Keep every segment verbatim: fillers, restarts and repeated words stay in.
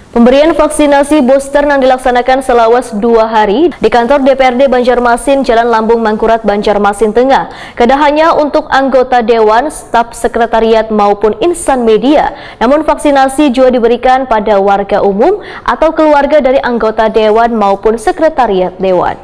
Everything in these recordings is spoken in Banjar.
Pemberian vaksinasi booster yang dilaksanakan selawas dua hari di kantor D P R D Banjarmasin, Jalan Lambung Mangkurat, Banjarmasin Tengah, kada hanya untuk anggota dewan, staf sekretariat maupun insan media, namun vaksinasi juga diberikan pada warga umum atau keluarga dari anggota dewan maupun sekretariat dewan.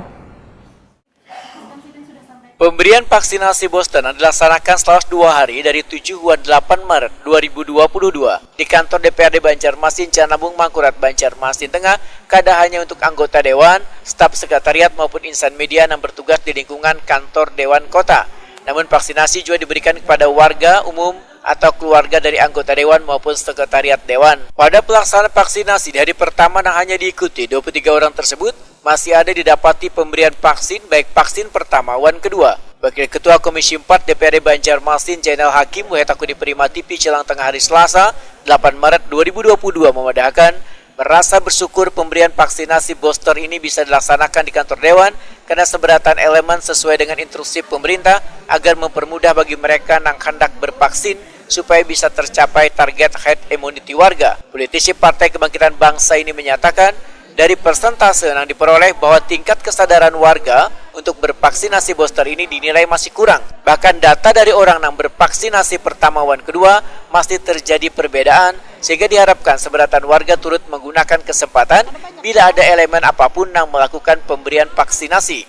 Pemberian vaksinasi booster yang dilaksanakan selama dua hari dari tujuh hingga delapan Maret dua ribu dua puluh dua di kantor D P R D Banjarmasin, Jalan Lambung Mangkurat, Banjarmasin Tengah, kada hanya untuk anggota dewan, staf sekretariat maupun insan media yang bertugas di lingkungan kantor dewan kota. Namun vaksinasi juga diberikan kepada warga umum atau keluarga dari anggota dewan maupun sekretariat dewan. Pada pelaksanaan vaksinasi di hari pertama yang hanya diikuti dua puluh tiga orang tersebut, masih ada didapati pemberian vaksin, baik vaksin pertama wan kedua. Wakil Ketua Komisi empat D P R D Banjarmasin, Jainal Hakim, wahai takun di Prima T V Cilang Tengah, hari Selasa, delapan Maret dua ribu dua puluh dua, memadahkan merasa bersyukur pemberian vaksinasi booster ini bisa dilaksanakan di kantor dewan karena seberatan elemen sesuai dengan instruksi pemerintah agar mempermudah bagi mereka yang hendak bervaksin supaya bisa tercapai target herd immunity warga. Politisi Partai Kebangkitan Bangsa ini menyatakan, dari persentase yang diperoleh bahwa tingkat kesadaran warga untuk bervaksinasi booster ini dinilai masih kurang. Bahkan data dari orang yang bervaksinasi pertama wan kedua masih terjadi perbedaan, sehingga diharapkan seberatan warga turut menggunakan kesempatan bila ada elemen apapun yang melakukan pemberian vaksinasi.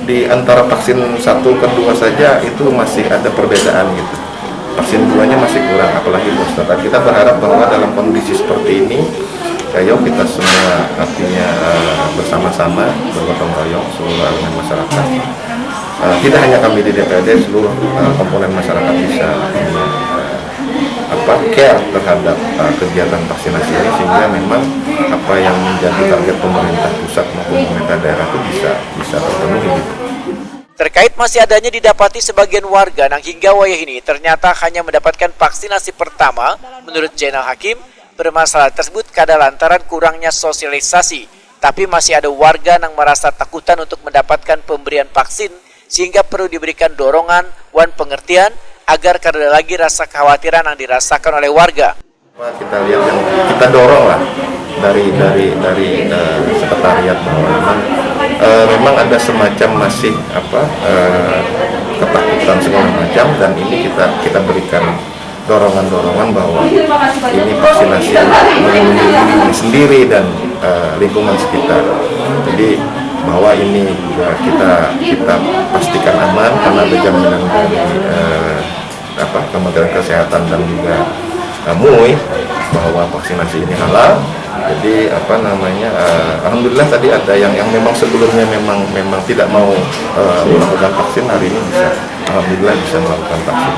Di antara vaksin satu kedua saja itu masih ada perbedaan gitu. Vaksin duanya masih kurang, apalagi booster. Tapi kita berharap bahwa dalam kondisi seperti ini, ayo kita semua artinya eh, bersama-sama bergotong royong seluruh elemen masyarakat. Eh, tidak hanya kami di D P R D, seluruh eh, komponen masyarakat bisa eh, apa care terhadap eh, kegiatan vaksinasi ini, sehingga memang apa yang menjadi target pemerintah pusat maupun pemerintah daerah itu bisa bisa terpenuhi gitu. Terkait masih adanya didapati sebagian warga nang hingga wayah ini ternyata hanya mendapatkan vaksinasi pertama, menurut Jainal Hakim, permasalahan tersebut kada lantaran kurangnya sosialisasi, tapi masih ada warga nang merasa takutan untuk mendapatkan pemberian vaksin, sehingga perlu diberikan dorongan wan pengertian agar kada ada lagi rasa kekhawatiran yang dirasakan oleh warga. Apa kita lihat yang kita dorong lah dari dari dari eh, sekretariat bahwa memang eh, memang ada semacam masih apa eh, ketakutan segala macam, dan ini kita kita berikan dorongan-dorongan bahwa ini vaksinasi melindungi diri sendiri dan eh, lingkungan sekitar. Jadi bahwa ini juga kita kita pastikan aman karena ada jaminan dari eh, apa Kementerian Kesehatan dan juga eh, MUI bahwa vaksinasi ini halal. Jadi apa namanya eh, alhamdulillah tadi ada yang yang memang sebelumnya memang memang tidak mau eh, melakukan vaksin, hari ini bisa alhamdulillah bisa melakukan vaksin.